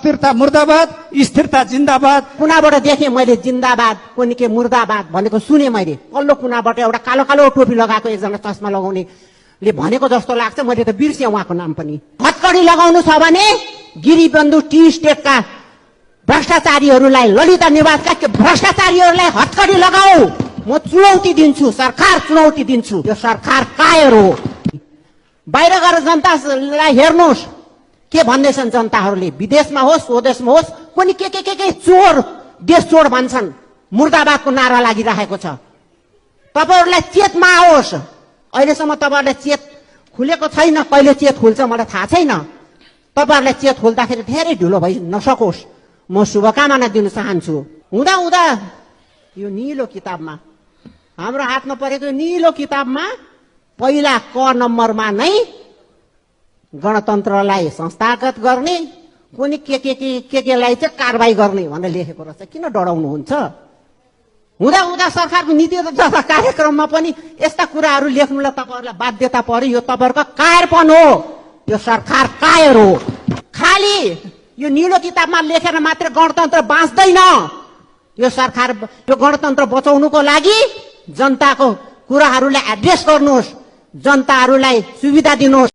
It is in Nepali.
स्थिरता मुर्दाबाद, स्थिरता जिन्दाबाद। कुनाबाट देखेँ मैले जिन्दाबाद कोनी के मुर्दाबाद भनेको सुने मैले। पल्लो कुनाबाट एउटा कालो कालो टोपी लगाएको एकजना चस्मा लगाउनेले भनेको जस्तो लाग्छ। मैले त बिर्सेँ उहाँको नाम पनि। हतकडी लगाउनु छ भने गिरिबन्धु टी स्टेटका भ्रष्टाचारीहरूलाई, ललिता निवासका भ्रष्टाचारीहरूलाई हतकडी लगाऊ। म चुनौती दिन्छु, सरकार चुनौती दिन्छु। यो सरकार कायर हो। बाहिर गएर जनतालाई हेर्नुहोस् के भन्दैछन् जनताहरूले। विदेशमा होस् स्वदेशमा होस् कोनी के चोर देश चोर भन्छन्। मुर्दाबादको नारा लागिरहेको छ। तपाईहरुलाई चेतमा आओस्। अहिलेसम्म तपाईहरुलाई चेत खुलेको छैन। कहिले चेत खुल्छ मलाई थाहा छैन। तपाईहरुलाई चेत खुल्दाखेरि धेरै ढिलो भइ नसकोस् म शुभकामना दिन चाहन्छु। हुँदा हुँदा यो नीलो किताबमा, हाम्रो हातमा परेको नीलो किताबमा पहिला क नम्बरमा नै गणतन्त्रलाई संस्थागत गर्ने, कुनै केलाई चाहिँ कारबाही गर्ने भनेर लेखेको रहेछ। किन डराउनुहुन्छ? हुँदा हुँदा सरकारको नीति तथा कार्यक्रममा पनि यस्ता कुराहरू लेख्नुलाई तपाईहरुलाई बाध्यता पर्यो। यो तपाईहरुको कायरपन हो। यो सरकार कायर हो। खाली यो नीलो किताबमा लेखेर मात्र गणतन्त्र बाँच्दैन। यो सरकार यो गणतन्त्र बचाउनुको लागि जनताको कुराहरूलाई एड्रेस गर्नुहोस्, जनताहरूलाई सुविधा दिनुहोस्।